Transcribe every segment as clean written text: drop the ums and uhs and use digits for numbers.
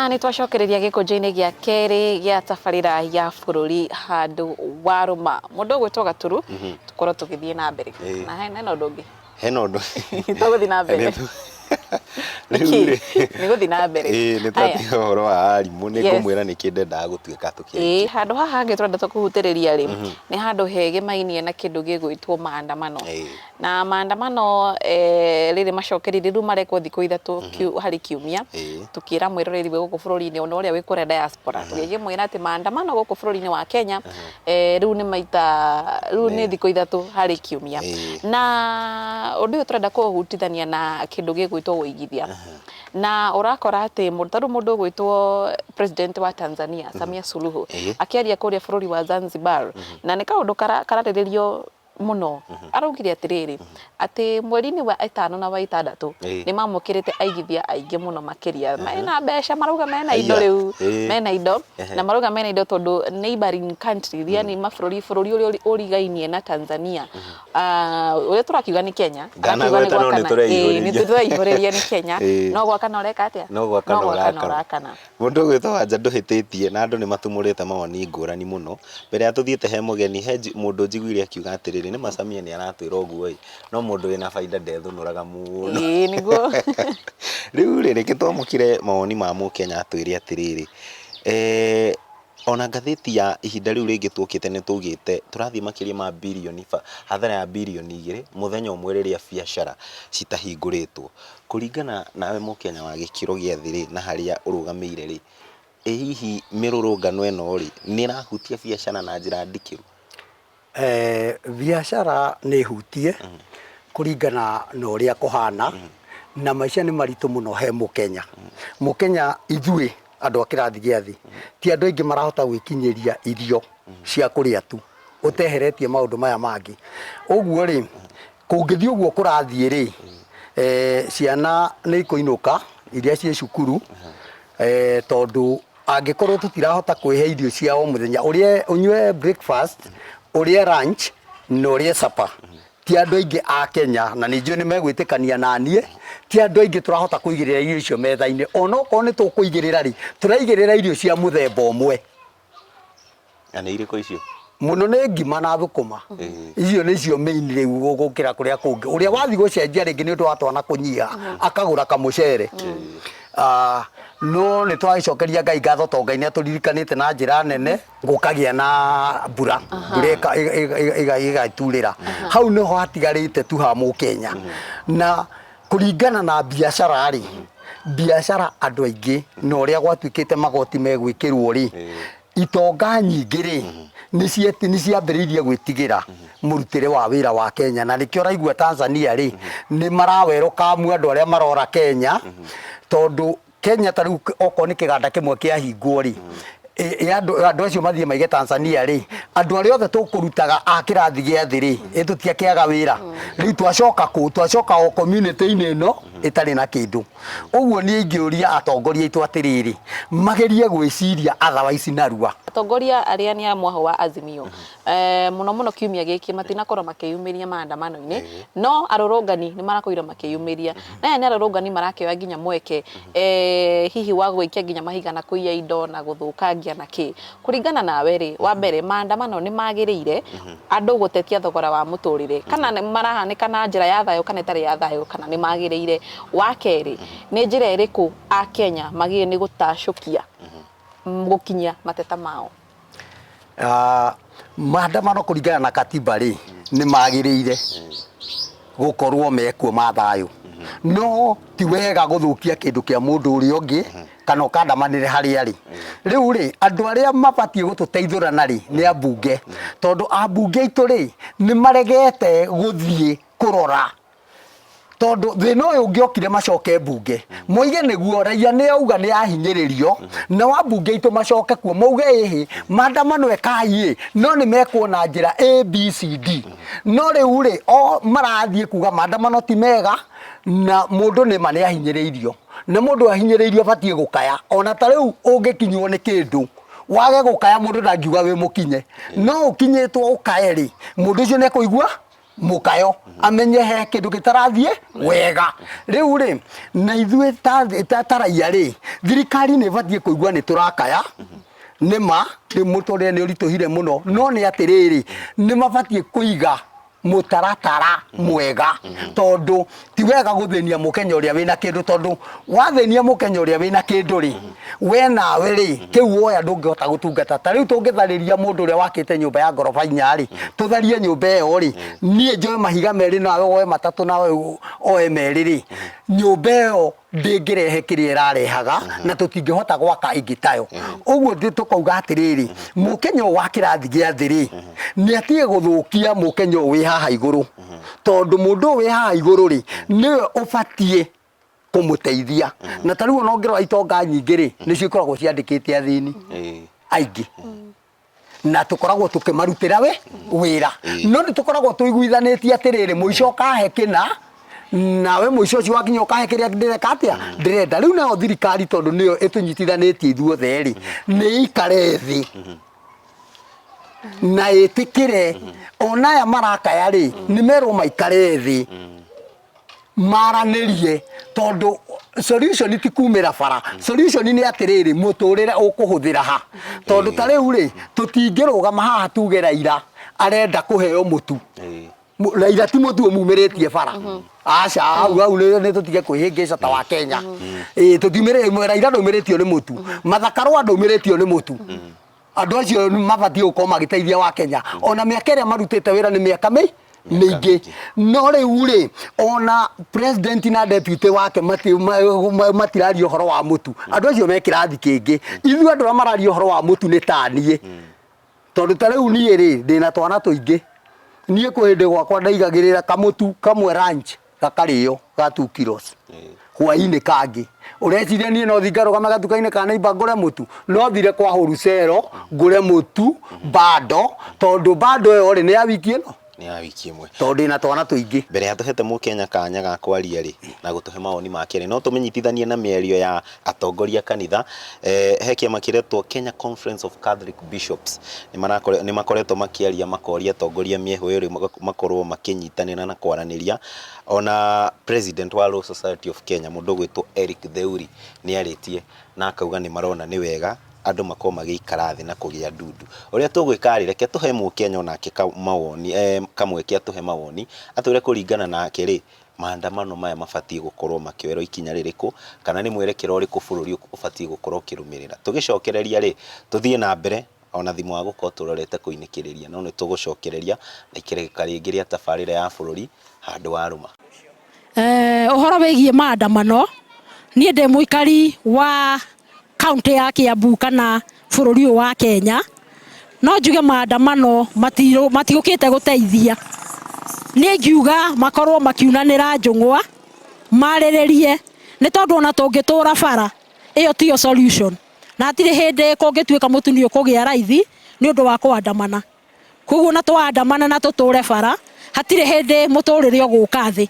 Na nĩ twacokereria gĩkũnjo-inĩ gĩa kerĩ gĩa tabarĩra ya bũrũri handũ warũma. Mũndũ ũgwĩtwo Gaturu, tũkorwo tũgĩthiĩ na mbere. Na hena ũndũ ũngĩ? Hena ũndũ. Tũgũthiĩ na mbere. Rĩu rĩ. Nĩ gũthiĩ na mbere. Ĩĩ nĩ twatiga ũhoro wa arimũ, nĩ ngũmwĩra nĩkĩ ndendaga gũtuĩka tũkĩarĩkia. Ĩĩ handũ haha hangĩ tũrenda kũhutĩrĩria rĩ, nĩ handũ hegemainie na kĩndũ gĩgwĩtwo maandamano. Na maandamano rĩrĩ macokerire rĩu marekwo thikũ ithatũ harĩ kiumia, tũkĩra mwĩroreri wĩ gũkũ bũrũri-inĩ ona ũrĩa wĩ kũrĩa diaspora, tũgĩkĩmwĩra atĩ maandamano gũkũ bũrũri-inĩ wa Kenya rĩu nĩ maita rĩu nĩ thikũ ithatũ harĩ kiumia. Na ũndũ ũyũ tũrenda kũũhutithania na kĩndũ gĩgwĩtwo ũigithia. Na ũrakora atĩ ta rĩu mũndũ ũgwĩtwo president wa Tanzania, Samia Suluhu, akĩaria kũrĩa bũrũri wa Zanzibar, na nĩ kaũndũ kararĩrĩrio mũno araugire atĩrĩrĩ atĩ mweri-inĩ wa ĩtano na wa ĩtandatũ nĩ mamũkĩrĩte aigithia aingĩ mũno makĩria mena mbeca marauga mena indo rĩu mena indo na marauga mena indo tondũ neighboring country yani mabũrũri bũrũri ũrĩa ũrigainie na Tanzania ũrĩa tũrakiuga nĩ Kenya arakiuga nĩ gwakana nĩ tũraihũrĩria nĩ Kenya no gwakana ũreka atĩa no gwakana ũrakana. Mũndũ ũgwĩtwo Wanja ndũhĩtĩtie na andũ nĩ matumũrĩte mawoni ngũrani mũno. Mbere ya tũthiĩte he mũgeni he mũndũ njiguire akiuga atĩrĩrĩ, nĩ ma Samia nĩ aratwĩra ũguo ĩ, no mũndũ wĩna baida ndethũnũraga mũno. Ĩĩ nĩguo. Rĩu rĩ, reke twamũkĩre mawoni ma mũkenya atwĩre atĩrĩrĩ, Ona ngathĩti ya ihinda rĩu rĩngĩ tuokĩte nĩ twaugĩte tũrathiĩ makĩria ma birioni, hathara ya birioni igĩrĩ mũthenya ũmwe rĩrĩa biacara citahingũrĩtwo. Kũringana nawe mũkenya wa gĩkĩro gĩa thĩ rĩ, na harĩa ũrũgamĩire rĩ, ĩ hihi mĩrũrũngano ĩno rĩ, nĩ ĩrahutia biacara na njĩra ndikĩru? Biacara nĩ hutie kũringana na ũrĩa kũhana, na maica nĩ maritũ mũno he mũkenya. Mũkenya ithuĩ andũ a kĩrathi gĩa thĩ, ti andũ aingĩ marahota gwĩkinyĩria irio cia kũrĩa tu, ũteheretie maũndũ maya mangĩ. Ũguo rĩ, kũngĩthiĩ ũguo kũrathiĩ rĩ, ciana nĩ ikũinũka iria ciĩ cukuru, tondũ Angĩkorwo tũtirahota kwĩhe irio cia o mũthenya, ũrĩe ũnyue breakfast, ũrĩe lunch na ũrĩe supper. Ti andũ aingĩ a Kenya na nĩ njũĩ nĩ megwĩtĩkania na niĩ, ti andũ aingĩ tũrahota kũigĩrĩra irio icio metha-inĩ. Ona okorwo nĩ tũkũigĩrĩra rĩ, tũraigĩrĩra irio cia mũthemba ũmwe. Na nĩ irĩkũ icio? Mũno nĩ ngima na thũkũma. Icio nĩcio main rĩu gũkĩra kũrĩa kũngĩ. Ũrĩa wathiĩ gũcenjia rĩngĩ nĩ ũndũ wa twana kũnyiha, akagũra kamũcere. Ah, no nĩ twagĩcokeria Ngai ngatho tondũ Ngai nĩ atũririkanĩte na njĩra nene gũkagĩa na mbura, mbura ĩgaturĩra. Hau nĩho hatigarĩte tu ha mũkenya. Na kũringana na biacara rĩ, biacara andũ aingĩ na ũrĩa gwatuĩkĩte magoti megwĩkĩrwo rĩ, itonga nyingĩ rĩ, nĩ ciambĩrĩirie gwĩtigĩra mũrutĩre wa wĩra wa Kenya, na nĩkĩo ũraigua Tanzania rĩ, nĩ marawerokamu andũ arĩa marora Kenya, tondũ Kenya ta rĩu okorwo nĩ kĩganda kĩmwe kĩahingwo rĩ, ĩ andũ andũ acio mathiĩ maige Tanzania rĩ, andũ arĩa othe tũkũrutaga a kĩrathi gĩa thĩ rĩ, ĩ tũtiakĩaga wĩra? Rĩu twacoka kũ? Twacoka o community-inĩ ĩno ĩtarĩ na kĩndũ. Ũguo niĩ ingĩũria atongoria aitũ atĩrĩrĩ, magerie gwĩciria otherwise narua. Atongoria arĩa nĩ a mwahũ wa Azimio mũno mũno kiumia gĩkĩ matinakorwo makĩyumĩria maandamano-inĩ, no arũrũngani nĩ marakorirwo makĩyumĩria. Na aya nĩ arũrũngani marakĩoya nginya mweke hihi wa gũikia nginya mahiga na kũiya indo na gũthũkangia na kĩ. Kũringana nawe rĩ, wa mbere maandamano nĩ magĩrĩire andũ gũtetia thogora wa mũtũrĩre kana nĩ marahanĩka na njĩra ya thayũ kana ĩtarĩ ya thayũ kana nĩ magĩrĩire? Wa kerĩ, nĩ njĩra ĩrĩkũ akenya magĩrĩire nĩ gũtacũkia gũkinyia mateta mao? Maandamano kũringana na katiba rĩ, nĩ magĩrĩire gũkorwo mekuo ma thayũ, no ti wega gũthũkia kĩndũ kĩa mũndũ ũrĩa ũngĩ kana ũkandamanĩre harĩa arĩ. Rĩu rĩ, andũ arĩa mabatiĩ gũtũteithũrana rĩ, nĩ ambunge, tondũ ambunge aitũ rĩ, nĩ maregete gũthiĩ kũrora tondũ thĩna ũyũ ũngĩokire macoke mbunge moige nĩguo raia nĩ auga nĩ ahinyĩrĩrio nao ambunge aitũ macoke kuo mauge ĩhĩ maandamano ekai ĩ no nĩ mekuona njĩra A B C D no rĩu rĩ o marathiĩ kuga maandamano ti mega na mũndũ nĩ ma nĩ ahinyĩrĩirio na mũndũ ahinyĩrĩirio abatiĩ gũkaya ona ta rĩu ũngĩkinywo nĩ kĩndũ wage gũkaya mũndũ ndangiuga wĩ mũkinye no ũkinyĩtwo ũkaye rĩ mũndũ ũcio nĩ ekũigua. Mũkayo amenye he kĩndũ gĩtarathiĩ wega. Rĩu rĩ, na ithuĩ ta raia rĩ, thirikari nĩ ĩbatiĩ kũigua nĩ tũrakaya. Nĩ ma rĩu mũtũrĩre nĩ ũritũhire mũno, no nĩ atĩrĩrĩ, nĩ mabatiĩ kũiga mũtaratara mwega, tondũ ti wega gũthĩnia mũkenya ũrĩa wĩna kĩndũ, tondũ wathĩnia mũkenya ũrĩa wĩna kĩndũ rĩ, we nawe rĩ, kĩu woya ndũngĩhota gũtungata. Ta rĩu tũngĩtharĩria mũndũ ũrĩa wakĩte nyũmba ya ngoroba inya rĩ, tũtharie nyũmba ĩyo rĩ, niĩ njoe mahiga merĩ nawe woe matatũ nawe oe merĩ rĩ, nyũmba ĩyo ndĩngĩrehe kĩrĩa ĩrarehaga na tũtingĩhota gwaka ĩngĩ tayo. Ũguo tũkauga atĩrĩrĩ, mũkenya ũyũ wa kĩrathi gĩa thĩ rĩ, nĩ atige gũthũkia mũkenya ũyũ wĩ haha igũrũ, tondũ mũndũ ũyũ wĩ haha igũrũ rĩ, nĩwe ũbatiĩ kũmũteithia. Na ta rĩu ona ũngĩrora itonga nyingĩ rĩ, nĩcio ikoragwo ciandĩkĩte athĩni aingĩ, na tũkoragwo tũkĩmarutĩra we wĩra, no nĩ tũkoragwo tũiguithanĩtie atĩrĩrĩ, mũico ũkahe kĩna, nawe mũico ũcio wakinya ũkahe kĩrĩa ndĩreka atĩa ndĩrenda. Rĩu nayo thirikari, tondũ nĩyo ĩtũnyitithanĩtie ithuothe rĩ, nĩ ĩikare thĩ na ĩtĩkĩre ona aya marakaya rĩ, nĩ merwo maikare thĩ maranĩrie, tondũ solution ti kumĩra bara. Solution nĩ atĩrĩrĩ, mũtũrĩre ũkũhũthĩra ha? Tondũ ta rĩu rĩ, tũtingĩrũgama haha tuge Raila arenda kũheo mũtu. Raila ti mũtu ũmumĩrĩtie bara, aca. Hau hau nĩ tũtige kwĩhĩngĩca ta wa Kenya. Ĩĩ, tũtiumĩrĩtie Raila ndaumĩrĩtio nĩ mũtu, Martha Karũa ndaumĩrĩtio nĩ mũtu. Andũ acio mabatiĩ gũkorwo magĩteithia wa Kenya, ona mĩaka ĩrĩa marutĩte wĩra nĩ mĩaka mĩingĩ. No rĩu rĩ, ona president na deputy wake matiraria ũhoro wa mũtu. Andũ acio me kĩrathi kĩngĩ. Ithuĩ andũ arĩa mararia ũhoro wa mũtu nĩ ta niĩ, tondũ ta rĩu niĩ rĩ, ndĩna twana tũingĩ. Niĩ kwĩ hĩndĩ gwakwa ndaigagĩrĩra kamũtu kamwe lunch gakarĩo ga 2 kilos, hwainĩ kangĩ. Ũreciria niĩ no thiĩ ngarũgame gatuka-inĩ ka neighbor ngũre mũtu? No thire kwa wholesale ngũre mũtu bando, tondũ bando ĩyo rĩ, nĩ ya wiki ĩno. Nĩ ya wiki ĩmwe. Tondũ ndĩna twana tũingĩ. Mbere ya tũhete mũkenya kanya ga kwaria rĩ, na gũtũhe mawoni make rĩ, no tũmĩnyitithanie na mĩario ya atongoria kanitha. He kĩama kĩretwo Kenya Conference of Catholic Bishops, nĩ makoretwo makĩaria makoria atongoria mĩehũ ĩyo makorwo makĩnyitanĩra na kwaranĩria. Ona president wa Law Society of Kenya, mũndũ ũgwĩtwo Eric Theuri, nĩ arĩtie na akauga nĩ marona nĩ wega andũ makorwo magĩikara thĩ na kũgĩa ndundu. Ũrĩa tũgwĩka rĩ, reke tũhe mũkenya onake mawoni, kamweke atũhe mawoni, atwĩre kũringana nake rĩ, maandamano maya mabatiĩ gũkorwo makĩoerwo ikinya rĩrĩkũ, kana nĩ mwerekera ũrĩkũ bũrũri ũbatiĩ gũkorwo ũkĩrũmĩrĩra. Tũgĩcokereria rĩ, tũthiĩ na mbere ona thimũ wa gũkorwo tũrorete kũinĩkĩrĩria, no nĩ tũgũcokereria na ikereka rĩngĩ rĩa tabarĩra ya bũrũri handũ warũma. Ũhoro wĩgiĩ maandamano, niĩ ndĩ mũikari wa kaũntĩ ya Kiambu kana bũrũri ũyũ wa Kenya, no njuge maandamano matiũkĩte gũteithia. Niĩ ingiuga makorwo makiunanĩra njũng'wa, marĩrĩrie, nĩ tondũ ona tũngĩtũra bara, ĩyo tiyo solution. Na hatirĩ hĩndĩ kũngĩtuĩka mũtu nĩ ũkũgĩa raithi nĩ ũndũ wa kũandamana. Koguo ona twaandamana na tũtũre bara, hatirĩ hĩndĩ mũtũrĩre ũgũka thĩ.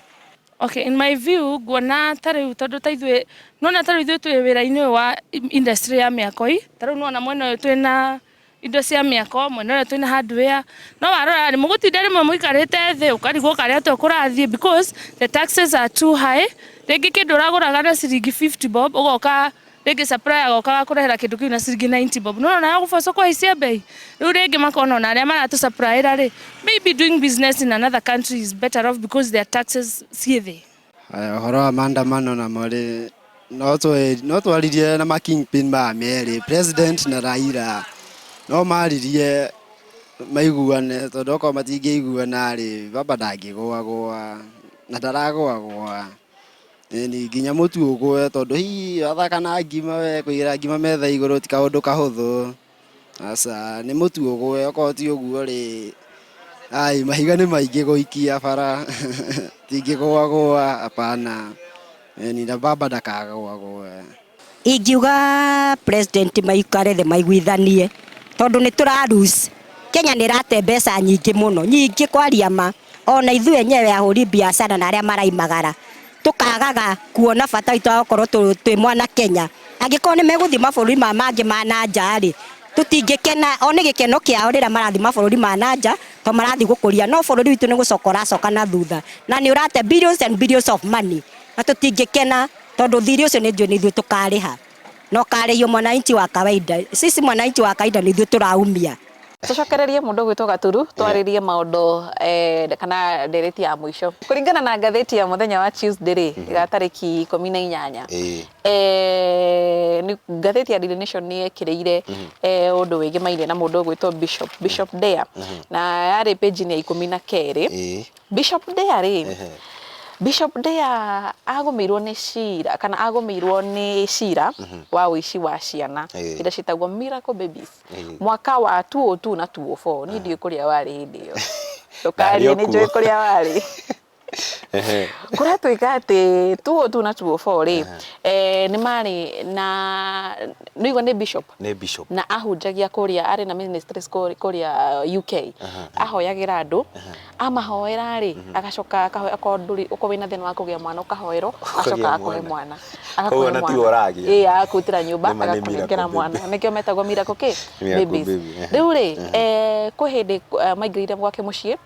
Okay, in my view, nguona ta rĩu tondũ ta ithuĩ nona ta rĩu ithuĩ twĩ wĩra-inĩ ũyũ wa industry ya mĩako ĩ, ta rĩu nĩwona mwena ũyũ twĩna indo cia mĩako, mwena ũyũ twĩna hardware, no warora rĩ, mũgũtinda rĩmwe mũikarĩte thĩ ũkarigwo karĩ atĩa kũrathiĩ because the taxes are too high. Rĩngĩ kĩndũ ũragũraga na ciringi 50 bob, ũgoka rĩngĩ supplier agoka agakũrehera kĩndũ kĩu na ciringi 90 bob. Nĩwona nawe ũgũbocwo kũhaicia bei. Rĩu rĩngĩ makona ona arĩa maratũ supplyĩra rĩ, maybe doing business in another country is better off because their taxes ciĩ thĩ. Haya, ũhoro wa maandamano namo rĩ, no twaririe na ma kingpin maya merĩ, president na Raila, no maririe maiguane, tondũ okorwo matingĩiguana rĩ, baba ndangĩgũagũa na ndaragũagũa. Ĩni nginya mũtu ũgũe, tondũ hihi wathaka na ngima we, kũigĩra ngima metha igũrũ ti kaũndũ kahũthũ. Aca, nĩ mũtu ũgũe, okorwo ti ũguo rĩ, ai mahiga nĩ maingĩ gũikia bara, tingĩgũagũa, hapana. Ĩni na baba ndakagũagũe. Ingiuga president maikare thĩ maiguithanie, tondũ nĩ tũra lose. Kenya nĩ ĩrate mbeca nyingĩ mũno, nyingĩ kwaria ma. Ona ithuĩ enyewe ahũri biacara na arĩa maraimagara tũkagaga kuona bata witũ wa gũkorwo twĩ mwana Kenya. Angĩkorwo nĩ megũthiĩ mabũrũri ma mangĩ ma na nja rĩ, tũtingĩkena. O nĩ gĩkeno kĩao rĩrĩa marathiĩ mabũrũri ma na nja, tondũ To marathiĩ gũkũria no bũrũri witũ nĩ gũcoka ũracoka na thutha na nĩ ũrate billions and billions of money na tũtingĩkena tondũ thirĩ ũcio nĩ njũĩ nĩ ithuĩ tũkarĩha na ũkarĩhio mwananchi wa kawaida. Sisi mwananchi wa kawaida nĩ ithuĩ tũraumia. Tũcokererie mũndũ ũgwĩtwo Gaturu twarĩrie maũndũ eh, kana ndereti ya mũico kũringana na ngathĩti ya mũthenya wa Tuesday rĩ ya tarĩki 18. Eh, nĩ ngathĩti ya Daily Nation nĩ yekĩrĩire eh, ũndũ wĩgĩmainie na mũndũ ũgwĩtwo Bishop Bishop Dea na yarĩ page-inĩ ya 12. Bishop Dea rĩ, Bishop Dea agũmĩirwo nĩ cira kana agũmĩirwo nĩ cira wa ũici wa ciana iria ciĩtagwo miracle babies mwaka wa 2002 na 2004. Niĩ ndiũĩ kũrĩa warĩ hĩndĩ ĩyo, ndũkarie nĩ njũĩ kũrĩa warĩ. Kũratuĩka atĩ 2002 na 2004 rĩ, nĩ marĩ na nĩũigua nĩ bishop. Nĩ bishop. Na ahunjagia kũrĩa, arĩ na ministries kũrĩa UK. Ahoyagĩra andũ, amahoera rĩ, agacoka akahoya okorwo ndũrĩ, okorwo wĩna thĩna wa kũgĩa mwana ũkahoerwo, agacoka agakũhe mwana. Koguo ona tiwe ũragĩa. Ĩĩ, agakũrutĩra nyũmba, Nĩma nĩ agakũnengera miracle mwana. baby. Nĩkĩo metagwo miracle kĩ? Miracle Babies. baby, ehe. Rĩu rĩ, kwĩ hĩndĩ maingĩrire gwake mũciĩ,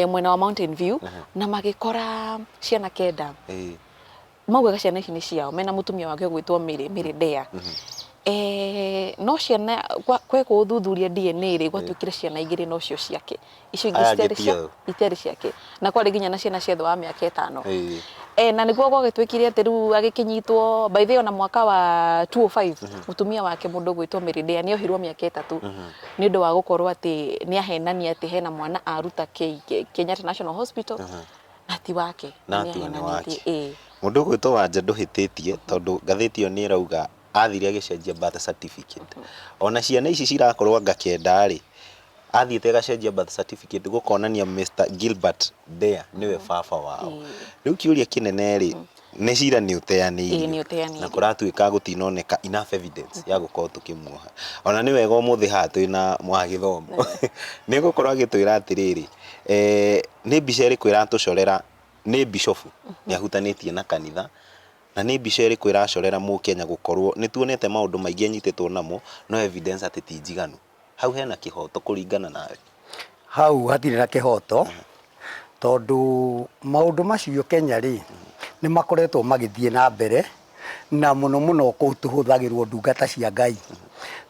mwena wa Mountain View, na magĩkora ciana 9. Maugaga ciana ici nĩ ciao, mena mũtumia wake ũgwĩtwo Mary, Mary Dea. No ciana, kwekwo ũthuthuria DNA rĩ, gwatuĩkire ciana igĩrĩ nocio ciake. Icio ingĩ Aya angĩ citiarĩ ti cia, ao. itiarĩ ciake. Na kwarĩ nginya na ciana cia thĩ wa mĩaka 5. Na nĩguo gwagĩtuĩkire atĩ rĩu agĩkĩnyitwo, by the way ona mwaka wa 2005, mũtumia wake mũndũ ũgwĩtwo Mary Dea nĩ ohirwo mĩaka 3 nĩ ũndũ wa gũkorwo atĩ nĩ ahenania atĩ hena mwana aruta Kenyatta National Hospital na ti wake. Na Nĩ ti nĩ ahenanĩtie, wake. ĩĩ. Mũndũ ũgwĩtwo Wanja ndũhĩtĩtie tondũ ngathĩti ĩyo nĩ ĩrauga athire agĩcenjia birth certificate. Ona ciana ici cirakorwo anga 9 rĩ, athiĩte agacenjia birth certificate gũkonania Mr Gilbert Dea nĩwe baba wao. Rĩu kĩũria kĩnene rĩ, nĩ cira nĩ Ĩĩ, nĩ ũteanĩirio ũteanĩirio. na kũratuĩka gũtinoneka enough evidence ya gũkorwo tũkĩmuoha. Ona nĩ wega ũmũthĩ haha twĩna mwagĩthomo nĩ egũkorwo agĩtwĩra atĩrĩrĩ, nĩ mbica ĩrĩkũ ĩratũcorera nĩ bishofu nĩ ahutanĩtie na kanitha na nĩ mbica ĩrĩkũ ĩracorera mũkenya gũkorwo nĩ tuonete maũndũ maingĩ anyitĩtwo namo no evidence atĩ ti njiganu. Hau hena kĩhoto kũringana nawe? Hau hatirĩ na kĩhoto tondũ maũndũ macio Kenya rĩ, nĩ makoretwo magĩthiĩ na mbere na mũno mũno kũu tũhũthagĩrwo ndungata cia Ngai.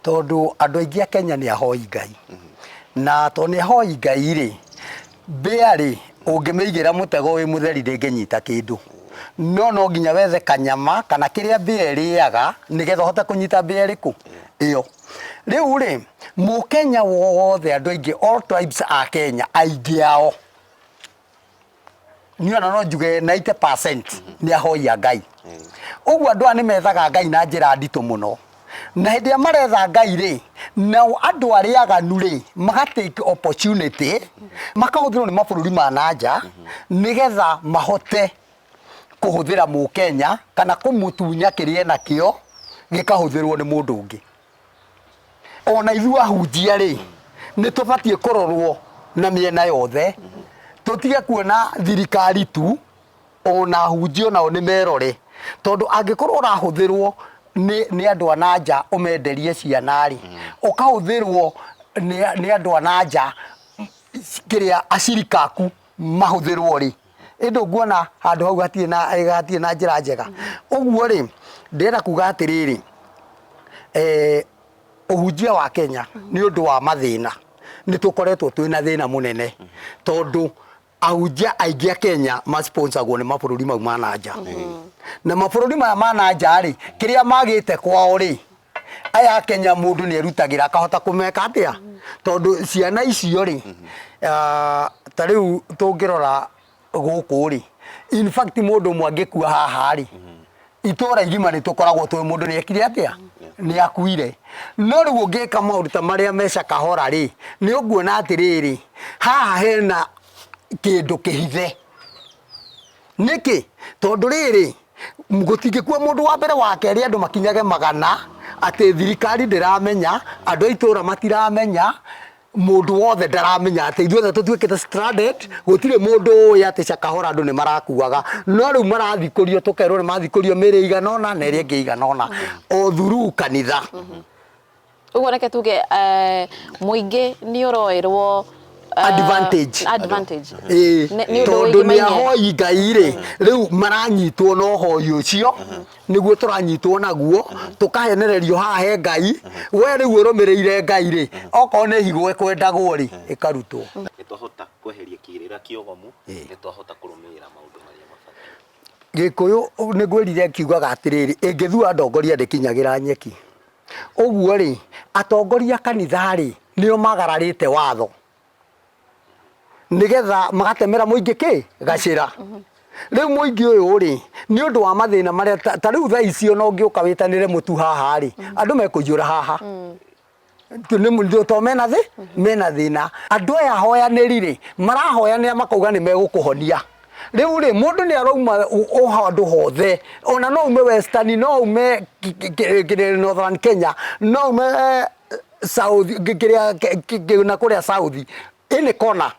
Tondũ andũ aingĩ a Kenya nĩ ahoi Ngai. Na tondũ nĩ ahoi Ngai rĩ, mbĩa rĩ, ũngĩmĩigĩra mũtego wĩ mũtheri ndĩngĩnyita kĩndũ. No no nginya wethe kanyama kana kĩrĩa mbĩa ĩrĩaga nĩgetha ũhote kũnyita mbĩa ĩrĩkũ? Ĩyo. Rĩu rĩ, mũkenya wothe andũ aingĩ all tribes a Kenya aingĩ ao niĩ ona no njuge 90% nĩ ahoi a Ngai. Ũguo andũ aya nĩ methaga Ngai na njĩra nditũ mũno. Na hĩndĩ ĩrĩa maretha Ngai rĩ, nao andũ arĩa aganu rĩ, maga take opportunity, makahũthĩrwo nĩ mabũrũri ma na nja, nĩgetha mahote kũhũthĩra mũkenya kana kũmũtunya kĩrĩa enakĩo gĩkahũthĩrwo nĩ mũndũ ũngĩ. Ona ithuĩ ahunjia rĩ, nĩ tũbatiĩ kũrorwo na mĩena yothe, tũtige kuona thirikari tu, ona ahunjia onao nĩ merore, tondũ angĩkorwo ũrahũthĩrwo nĩ andũ a na nja ũmenderie ciana rĩ, ũkahũthĩrwo nĩ andũ a na nja kĩrĩa acirika aku mahũthĩrwo rĩ, ĩ ndũkuona handũ hau hatirĩ na hatirĩ na njĩra njega. Ũguo rĩ, ndĩrenda kuga atĩrĩrĩ, ũhunjia wa Kenya nĩ ũndũ wa mathĩna, nĩ tũkoretwo twĩna thĩna mũnene, tondũ ahunjia aingĩ a Kenya ma sponsor gwo nĩ mabũrũri mau ma na nja. Na mabũrũri maya ma na nja rĩ, kĩrĩa magĩte kwao rĩ, aya a Kenya mũndũ nĩ erutagĩra akahota kũmeka atĩa? Tondũ ciana icio rĩ, ta rĩu tũngĩrora gũkũ rĩ, in fact mũndũ ũmwe angĩkua haha rĩ, itũra igima nĩ tũkoragwo tũĩ mũndũ nĩ ekire atĩa? Nĩ akuire. No rĩu ũngĩka maũndũ ta marĩa me Shakahola rĩ, nĩ ũkuona atĩrĩrĩ, haha hena kĩndũ kĩhithe. Nĩkĩ? Tondũ rĩrĩ, gũtingĩkua mũndũ wa mbere wa kerĩ andũ makinyage 100, atĩ thirikari ndĩramenya, andũ a itũra matiramenya, mũndũ wothe ndaramenya atĩ ithuothe tũtuĩkĩte stranded, gũtirĩ mũndũ ũĩ atĩ Shakahola andũ nĩ marakuaga. No rĩu marathikũrio tũkerwo nĩ mathikũrio mĩĩrĩ ĩigana ũna na ĩrĩa ĩngĩ ĩigana ũna, o through kanitha. Ũguo reke tuge mũingĩ nĩ ũroerwo Advantage. Advantage. Ĩĩ, Nĩ ũndũ tondũ nĩ wĩgĩmainie. ahoi Ngai rĩ, rĩu maranyitwo na ũhoi ũcio, nĩguo tũranyitwo naguo, tũkahenererio haha he Ngai, we rĩu ũrũmĩrĩire Ngai rĩ, okorwo nĩ higo ĩkwendagwo rĩ, ĩkarutwo. Nĩ twahota kweheria kĩrĩra kĩogomu, nĩ twahota kũrũmĩrĩra maũndũ marĩa mabatiĩ. Gĩkũyũ nĩ ngwĩrire kiugaga atĩrĩrĩ, ĩngĩthua ndongoria ndĩkinyagĩra nyeki. Ũguo rĩ, atongoria a kanitha rĩ, nĩo magararĩte watho nĩgetha magatemera mũingĩ kĩ gacĩra. Rĩu mũingĩ ũyũ rĩ, nĩ ũndũ wa mathĩna marĩa ta rĩu thaa ici ona ũngĩũka wĩtanĩre mũtu haha rĩ, andũ mekũiyũra haha. To mena thĩ mena thĩna. Andũ aya ahoyanĩri rĩ, marahoyanĩra makauga nĩ megũkũhonia. Rĩu rĩ, mũndũ nĩ arauma o handũ hothe, ona no ume Western, no ume Northern Kenya, no ume South, kĩrĩa na kũrĩa South, any corner,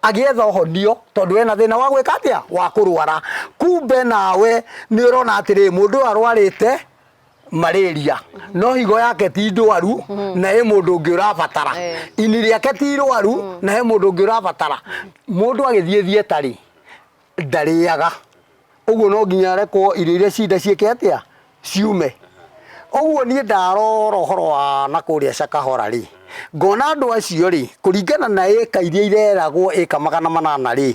agĩetha ũhonio tondũ ena thĩna wa gwĩka atĩa? Wa kũrwara. Kumbe nawe nĩ ũrona atĩrĩrĩ, mũndũ ũyũ arwarĩte malaria no higo yake ti ndwaru na he mũndũ ũngĩ ũrabatara. Ini rĩake ti irwaru na he mũndũ ũngĩ ũrabatara. Mũndũ agĩthiĩ thieta rĩ, ndarĩaga, ũguo no nginya arekwo irio iria ci nda ciĩke atĩa? Ciume. Ũguo niĩ ndarora ũhoro wa na kũrĩa Shakahola rĩ, ngona andũ acio rĩ, kũringana na ĩka iria ireragwo ĩka 800 rĩ,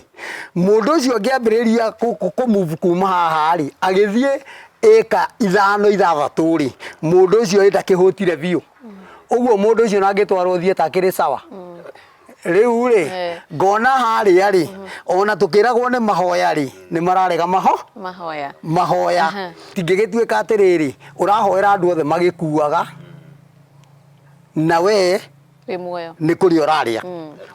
mũndũ ũcio angĩambĩrĩria kũ move kuma haha rĩ, agĩthiĩ ĩka ithano ithathatũ rĩ, mũndũ ũcio ĩ ndakĩhũtire biũ. Ũguo mũndũ ũcio ona angĩtwarwo theatre akĩrĩ sawa. Rĩu rĩ, ngona harĩa rĩ, ona tũkĩragwo nĩ mahoya rĩ, nĩ mararega maho Mahoya. Mahoya. Tingĩgĩtuĩka atĩrĩrĩ, ũrahoera andũ othe magĩkuaga, na we Wĩ muoyo. Nĩ kũrĩa ũrarĩa.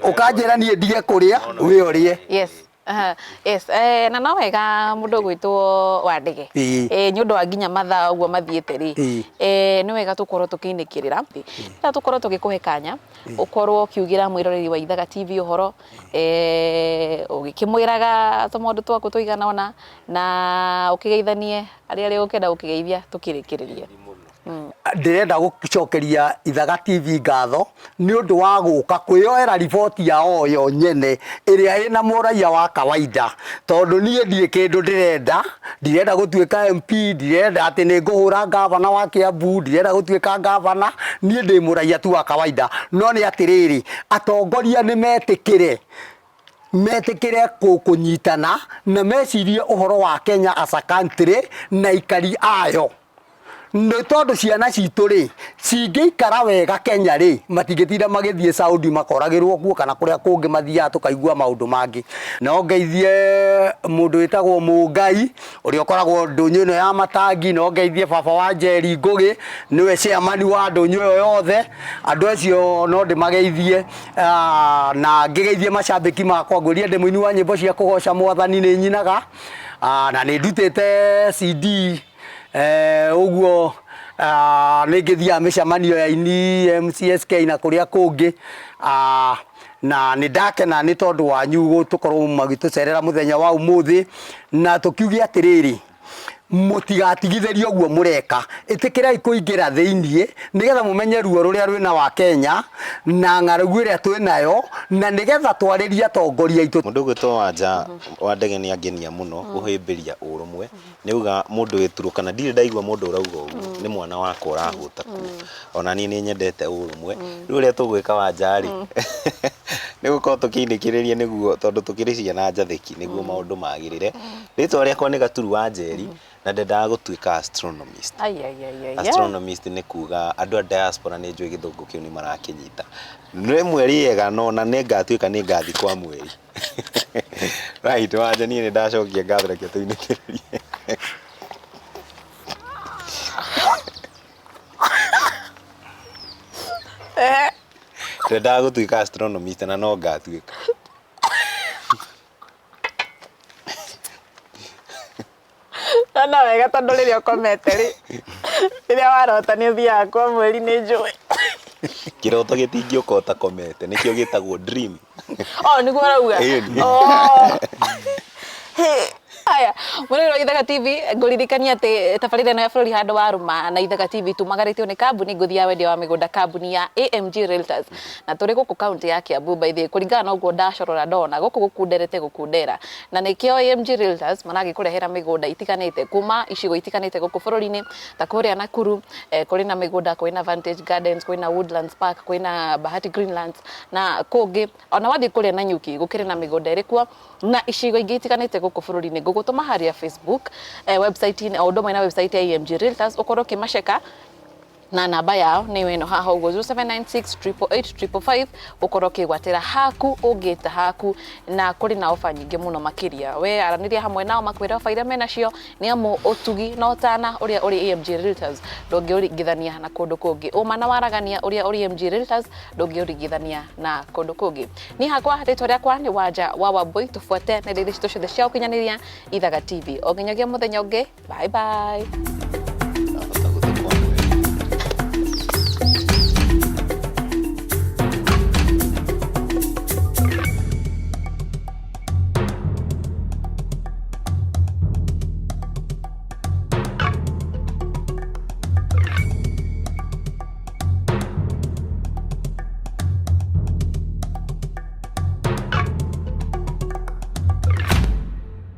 Ũkanjĩra niĩ ndige kũrĩa, we ũrĩe. Yes. Aha, yes, na no wega mũndũ ũgwĩtwo Wandĩge. Nĩ ũndũ wa nginya mathaa ũguo mathiĩte rĩ, nĩ wega tũkorwo tũkĩinĩkĩrĩra na tũkorwo tũgĩkũhe kanya ũkorwo ũkiugĩra mwĩroreri wa Ithaga TV ũhoro, ũgĩkĩmwĩraga tũmaũndũ twaku tũigana ũna na ũkĩgeithanie arĩa arĩa ũkĩenda gũkĩgeithia tũkĩrĩkĩrĩrie. Ndĩrenda gũcokeria Ithaga TV ngatho nĩ ũndũ wa gũka kwĩyoera riboti yao yo nyene ĩrĩa ĩna mũraiya wa kawaida, tondũ niĩ ndirĩ kĩndũ ndĩrenda, ndirenda gũtuĩka MP, ndirenda atĩ nĩ ngũhũra ngavana wa Kiambu, ndirenda gũtuĩka ngavana, niĩ ndĩ mũraiya tu wa kawaida. No nĩ atĩrĩrĩ, atongoria nĩ metĩkĩre metĩkĩre kũnyitana na mecirie ũhoro wa Kenya as a country na aikari ayo. Nĩ tondũ ciana citũ rĩ, cingĩikara wega Kenya rĩ, matingĩtinda magĩthiĩ Saudi makoragĩrwo kuo kana kũrĩa kũngĩ mathiaga tũkaigua maũndũ mangĩ. No ngeithie mũndũ wĩtagwo Mũngai, ũrĩa ũkoragwo ndũnyũ ĩno ya Matangi, no ngeithie baba wa Njeri Ngũgĩ, nĩwe chairman wa ndũnyũ ĩyo yothe, andũ acio no ndĩmageithie, na ngĩgeithie macambĩki makwa, ngwĩrire ndĩ mũini wa nyĩmbo cia kũgoca mwathani nĩ nyinaga, na nĩ ndutĩte CD. Ũguo nĩ ngĩthiaga mĩcemanio ya aini MCSK na kũrĩa kũngĩ, na nĩ ndakena nĩ tondũ wanyu gũkorwo magĩtũcerera mũthenya wa ũmũthĩ, na tũkiuge atĩrĩrĩ, mũtigatigithĩrie ũguo mũreka, ĩtĩkĩrai kũingĩra thĩiniĩ, nĩgetha mũmenye ruo rũrĩa rwĩna wa Kenya, na ng'aragu ĩrĩa twĩnayo, na nĩgetha twarĩrie atongoria aitũ. Mũndũ ũgwĩtwo Wanja wa Ndege nĩ angenia mũno kũhĩmbĩria ũrũmwe. Nĩ auga mũndũ wĩ Turukana, ndirĩ ndaigua mũndũ ũrauga ũguo, nĩ mwana wakwa ũrahũta kuo. Ona niĩ nĩ nyendete ũrũmwe. Rĩu ũrĩa tũgwĩka Wanja rĩ, nĩ gũkorwo tũkĩinĩkĩrĩria nĩguo tondũ tũkĩrĩ ciana njathĩki nĩguo maũndũ magĩrĩre. Rĩtwa rĩakwa nĩ Gaturu wa Njeri na ndendaga gũtuĩka astronomist. Astronomist nĩ kuga andũ a diaspora nĩ njũĩ gĩthũngũ kĩu nĩ marakĩnyita. Rĩmwe rĩega no na nĩ ngatuĩka nĩ ngathiĩ kwa mweri. Right, Wanja niĩ nĩ ndacokia ngatho reke tũinĩkĩrĩrie. Ndendaga gũtuĩka astronomist na no ngatuĩka. Ndona wega tondũ rĩrĩa ũkomete rĩ, rĩrĩa warota nĩ ũthiaga kwa mweri nĩ njũĩ. Kĩroto gĩtingĩũka ũtakomete nĩkĩo gĩtagwo dream. Oh, nĩguo ũrauga? Ĩni. Oh. Hĩ. Haya, mũrĩro wa Ithaka TV, ngũririkania atĩ tabarĩra ĩno ya bũrũri handũ wa rũma na Ithaka TV tumagarĩtio nĩ kambuni ngũthi ya wendia wa mĩgũnda, kambuni ya AMG Realtors, na tũrĩ gũkũ kaunti ya Kiambu. By the way, kũringana na ũguo ndacorora ndona gũkũ gũkunderete gũkundera, na nĩkĩo AMG Realtors maragĩkũrehera mĩgũnda itiganĩte kuma icigo itiganĩte gũkũ bũrũri-inĩ, ta kũrĩa Nakuru, kũrĩ na mĩgũnda, kwĩna Vantage Gardens, kwĩna Woodlands Park, kwĩna Bahati Greenlands na kũngĩ. Ona wathiĩ kũrĩa Nanyuki gũkĩrĩ na mĩgũnda ĩrĩ kuo na icigo ingĩ itiganĩte gũkũ bũrũri-inĩ. Ngũgũtũma harĩa Facebook, website-inĩ o ũndũ ũmwe na website ya AMG Realtors, ũkorwo ũkĩmaceka na namba yao nĩyo ĩno haha ũguo, 0796 888 555, ũkorwo ũkĩgwatĩra haku ũngĩta haku, na kũrĩ na ofa nyingĩ mũno makĩria. We aranĩria hamwe nao makwĩre ofa iria menacio, nĩ amu ũtugi na ũtana ũrĩa ũrĩ AMG Realtors ndũngĩũringithania na kũndũ kũngĩ. Ũma na waragania ũrĩa ũrĩ AMG Realtors ndũngĩũringithania na kũndũ kũngĩ. Niĩ hakwa rĩtwa rĩakwa nĩ Wanja wa Wambui. Tũbuate nenda-inĩ citũ ciothe cia ũkinyanĩria, Ithaga TV, o nginyagia mũthenya ũngĩ. Bye bye.